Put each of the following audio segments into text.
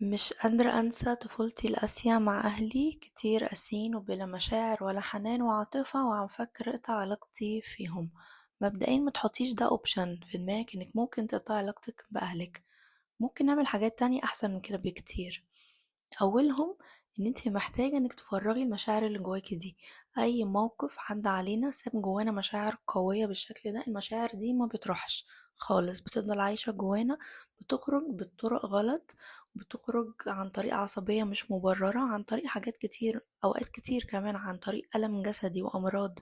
مش قادرة أنسى طفولتي القاسية مع أهلي، كتير قاسيين وبلا مشاعر ولا حنان وعاطفة، وعم فكر اقطع علاقتي فيهم. مبدئيا ما تحطيش ده option في دماغك انك ممكن تقطعي علاقتك بأهلك، ممكن نعمل حاجات تانية أحسن من كده بكتير. أولهم إن انتي محتاجة إنك تفرغي المشاعر اللي جواكي دي. أي موقف عدى علينا ساب جوانا مشاعر قوية بالشكل ده، المشاعر دي ما بتروحش خالص، بتفضل عايشة جوانا، بتخرج بطرق غلط، بتخرج عن طريق عصبية مش مبررة، عن طريق حاجات كتير، أوقات كتير كمان عن طريق ألم جسدي وأمراض.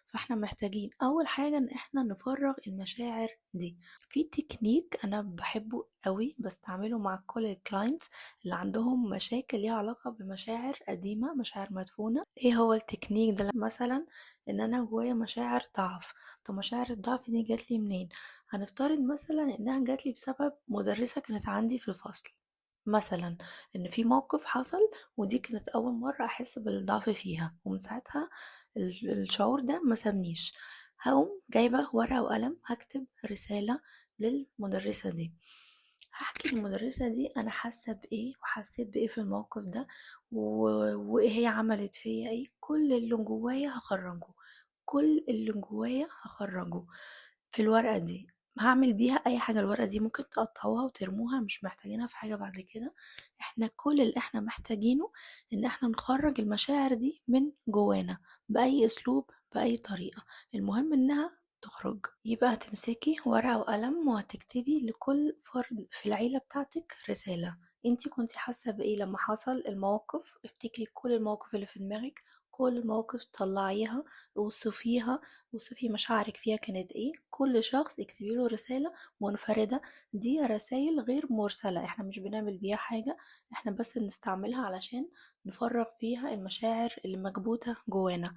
فاحنا محتاجين أول حاجة إن احنا نفرغ المشاعر دي. في تكنيك أنا بحبه قوي بستعمله مع كل ال clients اللي عندهم مشاكل ليها علاقة بمشاعر قديمة، مشاعر مدفونة. ايه هو التكنيك ده؟ مثلا ان انا جوايا مشاعر ضعف. طب مشاعر الضعف دي جات لي منين؟ هنفترض مثلا انها جات لي بسبب مدرسة كانت عندي في الفصل، مثلا ان في موقف حصل ودي كانت اول مرة احس بالضعف فيها، ومن ساعتها الشعور ده ما سابنيش. هقوم جايبة ورقة وقلم، هكتب رسالة للمدرسة دي، هحكي للمدرسة دي أنا حاسة بإيه وحسيت بإيه في الموقف ده، وإيه هي عملت فيا إيه. كل اللي جوايا هخرجه، كل اللي جوايا هخرجه في الورقة دي. هعمل بيها أي حاجة. الورقة دي ممكن تقطعوها وترموها، مش محتاجينها في حاجة بعد كده. احنا كل اللي احنا محتاجينه إن احنا نخرج المشاعر دي من جوانا بأي أسلوب بأي طريقة، المهم إنها تخرج. يبقى هتمسكي ورقة وقلم وهتكتبي لكل فرد في العيلة بتاعتك رسالة. انتي كنتي حاسة بإيه لما حصل الموقف؟ افتكري كل المواقف اللي في دماغك، كل المواقف طلعيها، وصفيها، وصفي مشاعرك فيها كانت ايه. كل شخص اكتبي له رسالة منفردة. دي رسائل غير مرسلة، احنا مش بنعمل بيها حاجة، احنا بس بنستعملها علشان نفرغ فيها المشاعر اللي مكبوتة جوانا.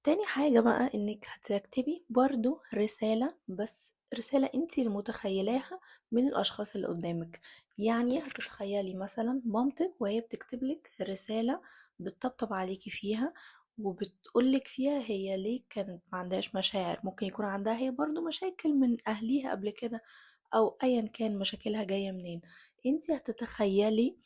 تاني حاجة بقى انك هتكتبي برضو رسالة، بس رسالة انتي اللي متخيلاها من الاشخاص اللي قدامك. يعني هتتخيلي مثلا مامتك وهي بتكتبلك رسالة بتطبطب عليكي فيها وبتقولك فيها هي ليه كانت ما عندهاش مشاعر. ممكن يكون عندها هي برضو مشاكل من اهليها قبل كده، او ايا كان مشاكلها جاية منين. انتي هتتخيلي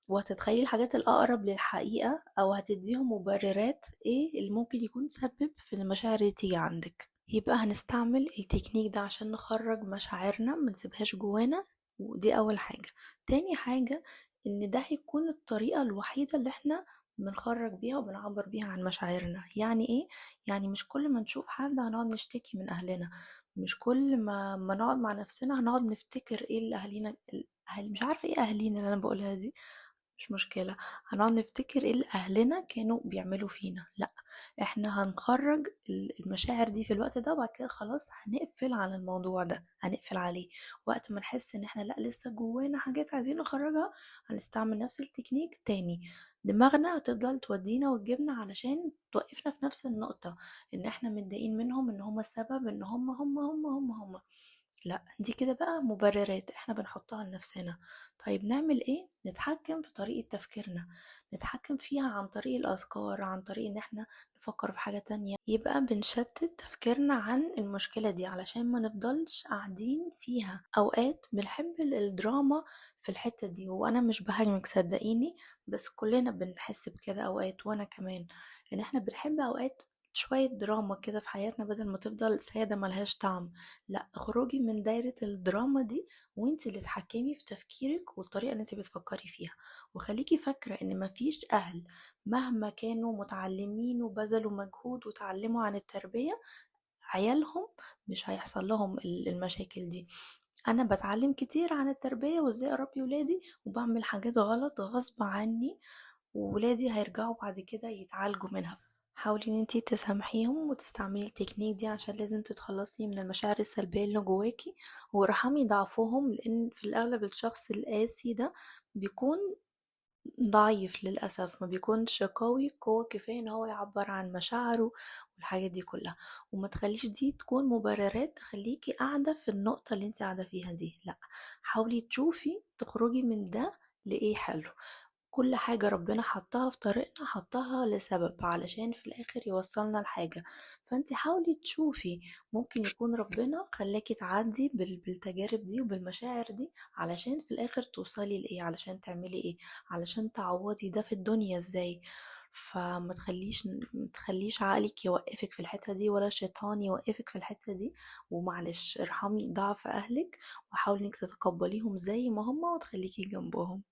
وهتتخيلي الحاجات الأقرب للحقيقة، أو هتديهم مبررات إيه اللي ممكن يكون سبب في المشاعر دي تيجي عندك. يبقى هنستعمل التكنيك ده عشان نخرج مشاعرنا، ما نسيبهاش جوانا، ودي أول حاجة. تاني حاجة إن ده هيكون الطريقة الوحيدة اللي إحنا بنخرج بيها وبنعبر بيها عن مشاعرنا. يعني إيه؟ يعني مش كل ما نشوف حد هنقعد نشتكي من أهلنا، مش كل ما نقعد مع نفسنا هنقعد نفتكر إيه اللي أهالينا، الأهل، مش عارفة إيه أهالينا اللي أنا بقولها دي، مش مشكلة، هنقعد نفتكر إيه اللي أهلنا كانوا بيعملوا فينا. لا، إحنا هنخرج المشاعر دي في الوقت ده، وبعد كده خلاص هنقفل على الموضوع ده، هنقفل عليه. وقت ما نحس إن إحنا لا لسه جوانا حاجات عايزين نخرجها، هنستعمل نفس التكنيك تاني. دماغنا هتفضل تودينا وتجيبنا علشان توقفنا في نفس النقطة، إن إحنا متضايقين منهم، إن هم السبب، إن هم، هم، هم، هم، هم. لا، دي كده بقى مبررات احنا بنحطها لنفسنا. طيب نعمل ايه؟ نتحكم في طريقة تفكيرنا، نتحكم فيها عن طريق الأذكار، عن طريق ان احنا نفكر في حاجة تانية. يبقى بنشتت تفكيرنا عن المشكلة دي علشان ما نفضلش قاعدين فيها. اوقات بنحب الدراما في الحتة دي، وانا مش بهاجمك صدقيني، بس كلنا بنحس بكده اوقات، وانا كمان، ان احنا بنحب اوقات شوية دراما كده في حياتنا بدل ما تفضل سادة ملهاش طعم. لا، اخرجي من دايرة الدراما دي وانت اللي تحكمي في تفكيرك والطريقة اللي انت بتفكري فيها. وخليكي فاكرة ان مفيش اهل مهما كانوا متعلمين وبذلوا مجهود وتعلموا عن التربية، عيالهم مش هيحصل لهم المشاكل دي. انا بتعلم كتير عن التربية وازاي اربي ولادي، وبعمل حاجات غلط غصب عني، وولادي هيرجعوا بعد كده يتعالجوا منها. حاولي ان انتي تسامحيهم وتستعملي التكنيك دي عشان لازم تتخلصي من المشاعر السلبية اللي جواكي، وارحمي ضعفهم، لان في الاغلب الشخص القاسي ده بيكون ضعيف للأسف، ما بيكونش قوي قوة كفاية ان هو يعبر عن مشاعره والحاجات دي كلها. وما تخليش دي تكون مبررات تخليكي قاعدة في النقطة اللي انت قاعدة فيها دي، لا، حاولي تشوفي تخرجي من ده لإيه حلو. كل حاجة ربنا حطها في طريقنا حطها لسبب، علشان في الآخر يوصلنا لحاجة. فانت حاولي تشوفي ممكن يكون ربنا خلاكي تعدي بالتجارب دي وبالمشاعر دي علشان في الآخر توصلي لإيه، علشان تعملي إيه، علشان تعوضي ده في الدنيا إزاي. فما تخليش عقلك يوقفك في الحتة دي، ولا الشيطان يوقفك في الحتة دي. ومعلش ارحمي ضعف أهلك، وحاولي انك تتقبليهم زي ما هما وتخليكي جنبهم.